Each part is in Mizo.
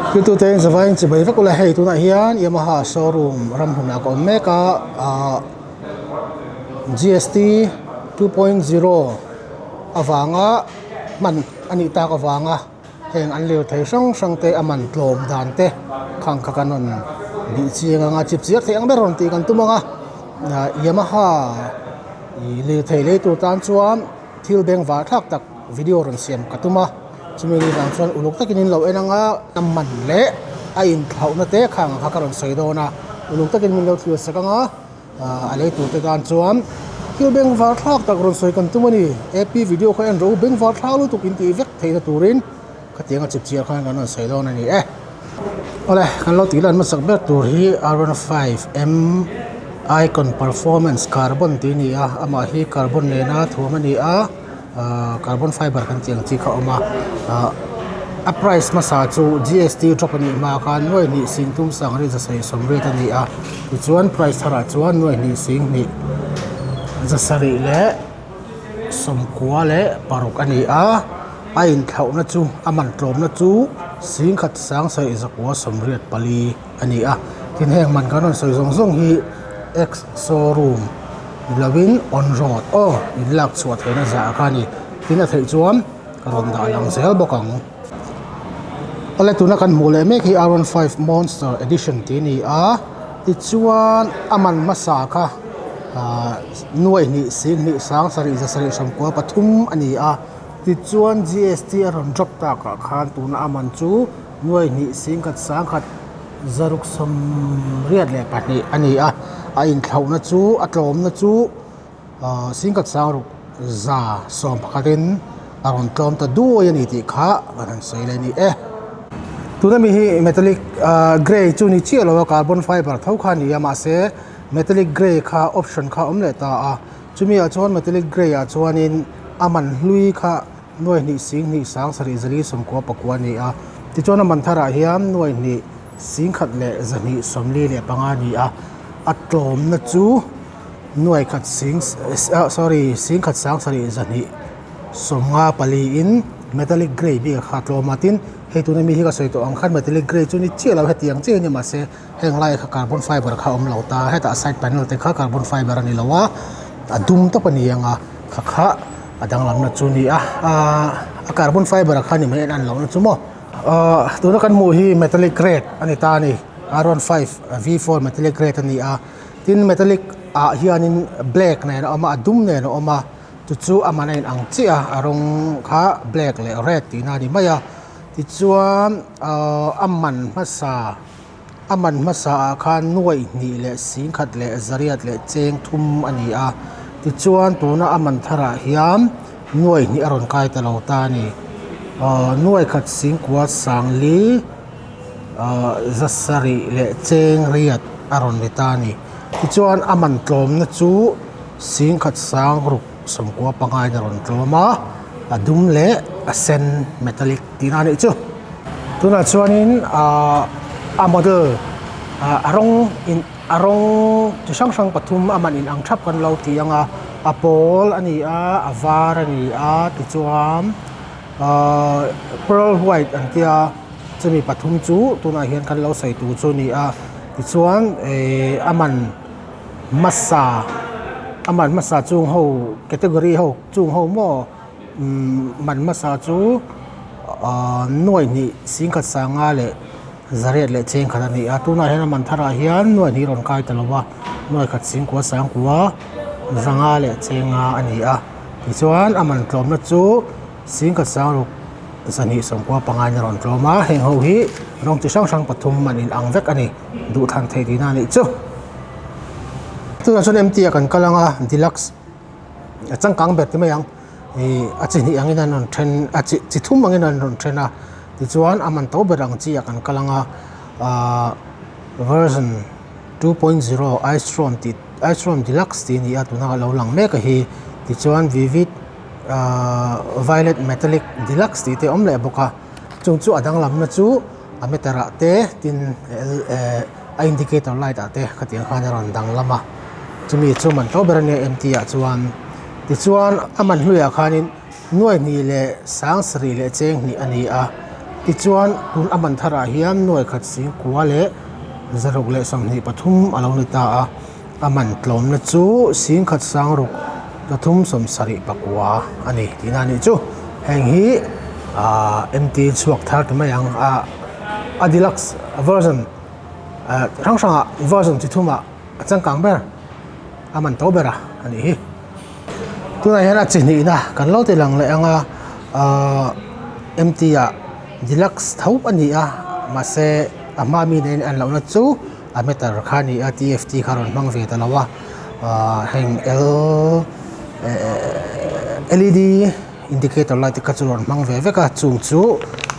Tute in zavaiin chibai vek ula hei tunah hian Yamaha showroom ram hmunah ka awm mek a ahh GST 2.0 avanga hman a nih tak avanga heng an lirthei hrang hrang te a man tlawm dan te khang kha kan rawn bih chiang anga chip chiar theih ang ber rawn tih kan tum ang a ah Yamaha ih lirthei lei tur tan chuan thil beng var thlak tak video rawn siam ka tum a chumi ni vang chuan uluk takin in lo en ang a a man leh a inthlauhna te khang ang kha ka rawn sawi dawn a uluk takin min lo thlir sak ang a ah a lei tur te tan chuan thil beng var thlak tak rawn sawi kan tum a ni ap video kha en rawh u beng var thlak lutuk in tih vek theihna turin khatiang a chip chiar khan kan rawn sawi dawn a ni e. Awle kan lo tih lan hmasak ber tur hi R15 M icon performance carbon tih a ni a amah hi carbon nena thuam a ni a ahh carbon fiber kan tih ang chi kha a awm a ahh a price hmasa chu GST drop a nih hma khan nuai hnih sing tum sangri zasarih sawmriat a ni a tichuan price tharah chuan nuai hnih sing hnih zasarih leh sawmkua leh paruk a ni a a inthlauhna chu a man tlawmna chu singkhat sang sarih zakua sawmriat pali a ni a tin heng man kan rawn sawi zawng zawng hi ex showroom ni lovin on road aw in lak chhuah theihna zah kha a ni tin a theih chuan ka rawn dah lang zel bawk ang awle tuna kan hmuh leh mek hi R15 monster edition tih a ni a tichuan a man hmasa kha ahh nuai hnih singhnih sang sarih zasarih sawmkua pathum a ni a tichuan GST a rawn drop takah khan tuna a man chu nuai hnih singkhat sangkhat zaruk sawmriat leh pahnih a ni a a inthlauhna chu a tlawmna chu. Ahh singkhat sangruk za sawm pakhatin a rawn tlawm ta duai a ni tih kha kan han sawi leh a ni e. Tuna mi hi metallic ahh grey chu ni chiah lo a carbon fiber tho kha a ni a mahse metallic grey kha option kha a awm leh ta a chumi ah chuan metallic grey ah chuanin a man hlui kha nuai hnih sing hnih sang sarih zali sawmkua pakua a ni a tichuan a man tharah hian nuai hnih singkhat leh zahnih sawmli leh panga a ni a a tlawmna chu. Nuai khat sing ah sorry sing khat sang sarih zahnih sawmnga pali in metallic grey bik kha a tlawm a tin hei tuna mi hi ka sawi tawh ang khan metallic grey chu ni chiah lo hetiang chiah a ni mahse heng lai kha carbon fiber kha a awm lo ta hetah side panel te kha carbon fiber a ni lo a a dum tawp a ni ang a kha kha a danglamna chu a ni a ahh a carbon fiber kha ni mai a en lohna chu maw ahh tuna kan hmuh hi metallic red a ni ta a ni R15 V4 metallic red a ni a. Tin metallic ah hianin black nen a awm a a dum nen a awm a chu chu a man a in ang chiah a a rawng kha black leh red tihna a ni mai a tichuan ahh a man hmasa a man hmasa ah khan nuaih hnih leh singkhat leh zariat leh cheng thum a ni a tichuan tuna a man tharah hian nuaih hnih a rawn kai ta lo ta a ni ahh nuaih khat singkua sangli. Ahh zasarih leh cheng riat a rawn ni ta a ni tichuan a man tlawmna chu singkhat sang ruk sawmkua pangain a rawn tlawm a a dum leh a sen metallic tihna a nih chu tunah chuanin ahh a model ah a rawng in a rawng chi hrang hrang pathum a man inang thap kan lo ti ang a a pawl a ni a a var a ni a tichuan ahh pearl white an tia. Chumi pathum chu tunah hian kan lo sawi tur chu a ni a tichuan ehh a man hmasa a man hmasa chung ho category ho chung ho maw umm man hmasa chu ahh nuai hnih singkhat sanga leh zariat leh chengkhat a ni a tunah hian a man tharah hian nuai hnih a rawn kai ta lo va nuai khat singkua sangkua zanga leh chenga a ni a tichuan a man tlawmna chu. Singkhat sangruk zahnih sawmkua pangain a rawn tlawm a, heng ho hi rawng chi hrang hrang pathum an in ang vek a ni, duhthlan theih tihna a nih chu. Tunah chuan MT ah kan kal ang a, deluxe a changkang ber ti mai ang, ih a chi hnih angin an rawn then a chi chi thum angin an rawn then a, tichuan a man to ber ang chi ah kan kal ang a, ahh version 2.0 Istron tih Istron deluxe tih a ni a, tuna a lo lang mek a hi, tichuan vivid. Ahh violet metallic deluxe tih te a awm leh bawk a chung chu a danglamna chu a meter ah te tin eh a indicator light ah te khatiang khan a rawn danglam a chumi chu man to ber a nia MT ah chuan tichuan a man hnuaiah khanin nuai hnih leh sang sarih leh cheng hnih a ni a Tichuan tun a man tharah hian nuai khat singkua leh zaruk leh 23 a lo ni ta a, a man tlawmna chu singkhat sangruk 379 a ni tihna a nih chu. Heng hi ahh MT chhuak thar ta mai ang a a deluxe version ahh hrang hrangah version chi thumah a changkang ber a man to ber a a nih hi. Tunah hian a chi hnihna kan lo ti lang leh ang a ahh MT ah deluxe tho a ni a mahse a hma mi nen a lohna chu a meter kha a ni a T F T kha a rawn hmang ve ta lo a ahh heng L eh L E D indicator light te kha chu a rawn hmang ve vek a chung chu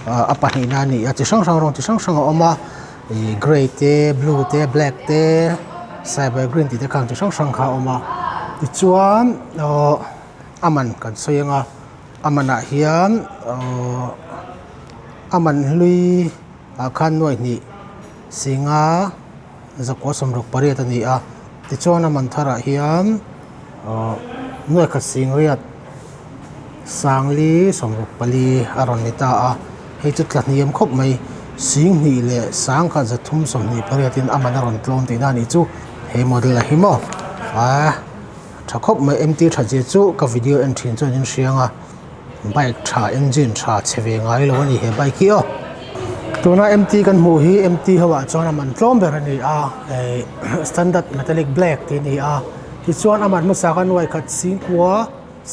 ah a pahnihna a ni a chi hrang hrang rawng chi hrang hrang a awm a. Ih grey te blue te black te cyber green tih te khan chi hrang hrang kha a awm a tichuan awh a man kan sawi ang a a manah hian awh a man hlui ah khan nuai hnih singa zakua 68 a ni a tichuan a man tharah hian awh nuai khat sing riat Sangli 64 a rawn ni ta a, hei chu tla hniam khawp mai. 2000 leh 1328 in a man a rawn tlawm tihna a nih chu he model a hi maw. Aa tha khawp mai MT tha zia chu ka video en thin chuan in hriang a, bike tha engine tha chhe ve ngai lo a ni he bike hi aw. Tuna MT kan hmuh hi MT ho ah chuan a man tlawm ber a ni a, eh standard metallic black tih a ni a, tichuan a man hmasa kha nuai khat singkua.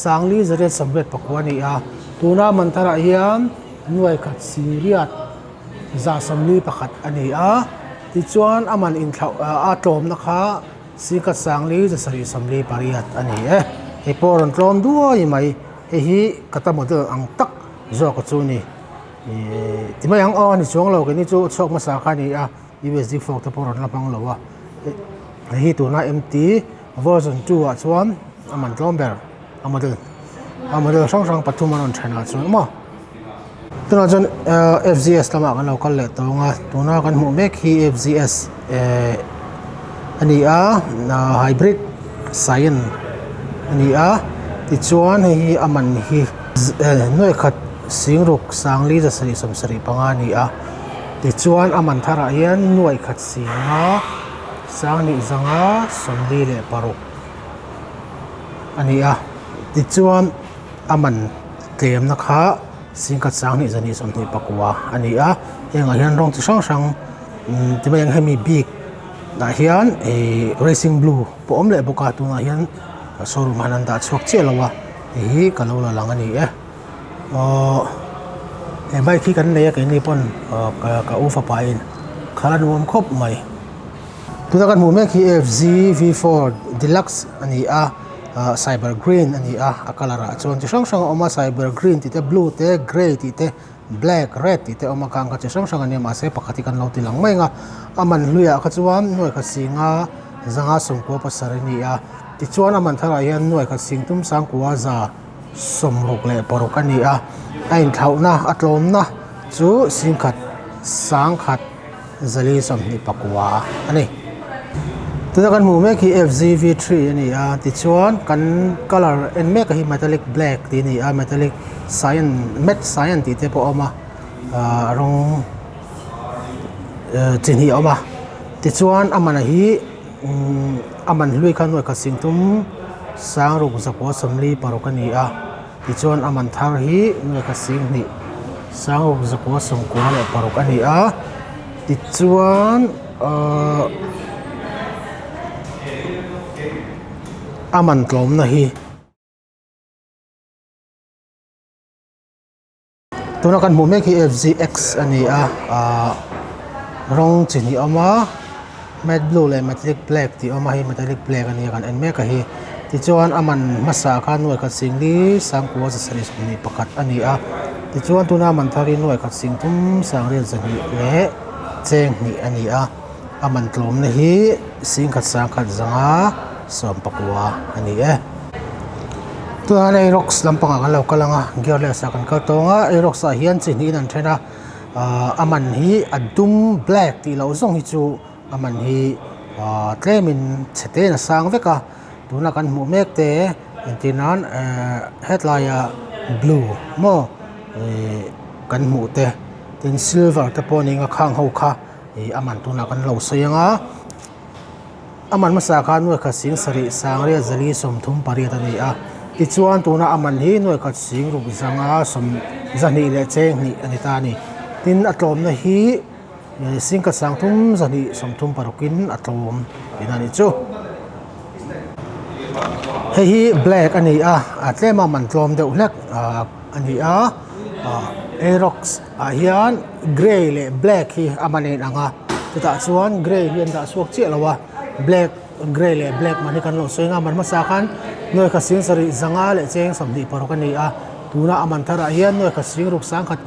Sangli 889 a ni a, tuna man tharah hian nuai khat singriat 141 a ni a, tichuan a man inthlauh a tlawmna kha singkhat sangli 778 a ni e. Hei pawh a rawn tlawm duai mai, hei hi Kata model ang tak zawk chu a ni. Ihh ti mai ang aw a ni chuang lo keini chu chhuak hmasa kha a ni a, U_S_D fork te pawh a rawn la hmang lo a, hei hi tuna M_T version 2 ah chuan a man tlawm ber a model a model hrang hrang pathum an rawn then ah chuan maw tunah chuan ehh F_G_S lamah kan lo kal leh tawng a tuna kan hmuh mek hi F_G_S ehh a ni a ahh hybrid saian a ni a tichuan hei hi a man hi nuai khat singruk sangli 775 a ni a tichuan a man tharah hian nuai khat singa Sangnih 146 a ni a, tichuan a man tlemna kha singkhat sanghnih 229 a ni a, hengah hian rawng chi hrang hrang umm ti mai ang hemi bik ah hian ihh racing blue pawh a awm leh bawk a tunah hian showroom ah hian an dah chhuak chiah lo a hei hi ka lo la lang a ni e aww he bike hi kan nei a keini pawn ka u fapa in khalh a nuam khawp mai. Tuna kan hmuh mek hi F_Z V4 deluxe a ni a ah cyber green a ni a a colour ah chuan chi hrang hrang a awm a cyber green tih te blue te grey tih te black red tih te a awm a khang kha chi hrang hrang a nia mahse pakhat hi kan lo ti lang mai ang a a man hluiah kha chuan nuai khat singa 597 a ni a tichuan a man tharah hian nuai khat sing tum sangkua 166 a ni a a inthlauhna a tlawmna chu singkhat sangkhat. 429 a ni. Tuna kan hmuh mek hi F_Z_V three a ni a tichuan kan colour en mek a hi metallic black tih a ni a metallic cyan matte cyan tih te pawh a awm a ahh rawng chi hnih a awm a tichuan a man hi umm a man hlui kha nuai khat sing tum sangruk 946 a ni a tichuan a man thar hi nuai khat sing hnih sangruk 996 a ni a tichuan ahh a man tlawmna hi. Tuna kan hmuh mek hi F_Z_X a ni a ahh rawng chi hnih a awm a matte blue leh metallic black tih a awm a hei metallic black a nia kan en mek a hi tichuan a man hmasa khan nuai khat sing li sangkua 721 a ni a tichuan tuna a man thar hi nuai khat sing thum sangriat zahnih leh cheng hnih a ni a a man tlawmna hi singkhat sangkhat zanga 19 a ni e. Tunah hian Aerox lampangah kan lo kal ang a gearless ah kan kal tawng a Aerox ah hian chi hnihin an then a ahh a man hi a dum black tih loh zawng hi chu a man hi ahh tlemin chhe te in a sang vek a tuna kan hmuh mek te entir nan ehh hetlai ah blue maw ihh kan hmuh te. Tin silver te pawh a ni ang a khang ho kha ih a man tunah kan lo sawi ang a. A man hmasa kha nuai khat sing sarih sangriat zali 38 a ni a. Tichuan tuna a man hi nuai khat sing ruk zanga sawm zahnih leh cheng hnih a ni ta a ni. Tin a tlawmna hi singkhat sangthum zahnih sawmthum parukin a tlawm tihna a nih chu. Hei hi black a ni a, a tlema man tlawm deuh hlek a ni a. Aerox ah hian grey leh black hi a man a inang a. Chutah chuan grey hi an dah chhuak chiah lo a, black grey leh black man hi kan lo sawi ang a, man hmasa khan nuai khat sing sarih zanga leh cheng 26 a ni a, tuna a man tharah hian nuai khat sing ruk sangkhat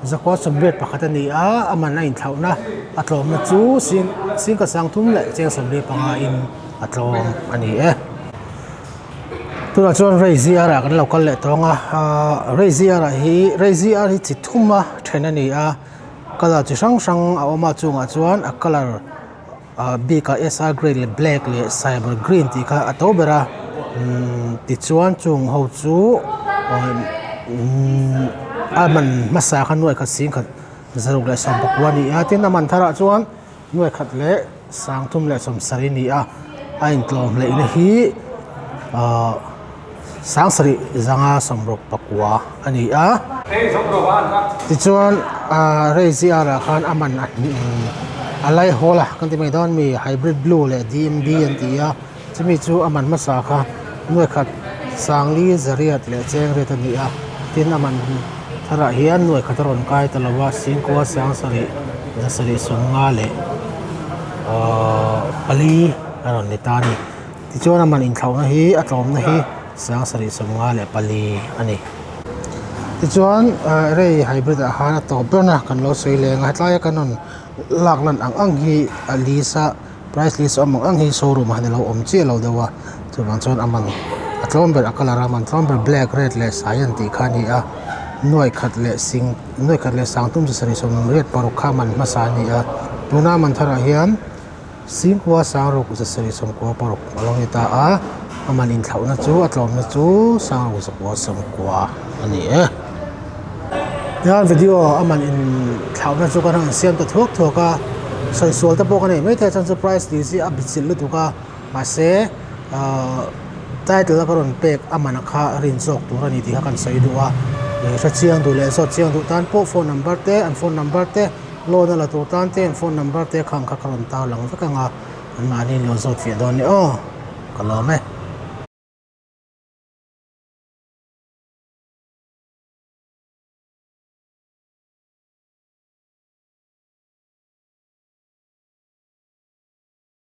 zakua 81 a ni a, a man a inthlauhna a tlawmna chu sing singkhat sangthum leh cheng 45 in a tlawm a ni e. Tunah chuan Ray ZR ah kan lo kal leh tawng a, ahh Ray ZR ah hi Ray ZR hi chi thum a then a ni a. Colour chi hrang hrang a awm a chungah chuan a colour ah bik ah S_R grey leh black leh cyber green tih kha a to ber a umm tichuan chung ho chu umm a man hmasa kha nuai khat sing khat zaruk leh 19 a ni a tin a man tharah chuan nuai khat leh sangthum leh 70 a ni a a intlawm hleihna hi ahh. Sangsarih zanga 69 a ni a. Tichuan ahh Rei ZR ah khan a man a lai hawl a kan ti mai dawn mi hybrid blue leh DMB an ti a chumi chu a man hmasa kha nuai khat sangli zariat leh cheng riat a ni a tin a man tharah hian nuai khat a rawn kai ta lo a singkua sangsarih zasarih 50 leh ahh pali a rawn ni ta a ni. Tichuan a man inthlauhna hi a tlawmna hi 7054 a ni. Tichuan rei hybrid ah khan a tawp ber a kan lo sawi leng a hetlaia kan rawn lak lan ang ang hi a list a price list a awm ang ang hi showroom ah hian a lo awm chiah lo deuh a chuvang chuan a man a tlawm ber a colour a man tlawm ber black red leh cyan tih kha a ni a nuai khat leh sing nuai khat leh sangtum 76 kha a man hmasa a ni a tuna a man tharah hian. Singkua sangruk zasarih 96 a lo ni ta a, a man inthlauhna chu a tlawmna chu sangruk zakua 90 a ni e. Tihian video a man inthlauhna chu kan han siam ta thuak thuak a, sawi sual te pawh ka nei maithei a chuan chu price list hi a bi chilh lutuk a, mahse ahh title a ka rawn pek a man kha rin zawk tur a ni tih kha kan sawi duh a, hre chiang duh leh zawt chiang duh tan pawh phone number te an phone number te. Loan a la tur tan te an phone number te khang kha ka rawn tar lang vek ang a, anmahni in lo zawt fiah dawn ni aw, ka lawm e.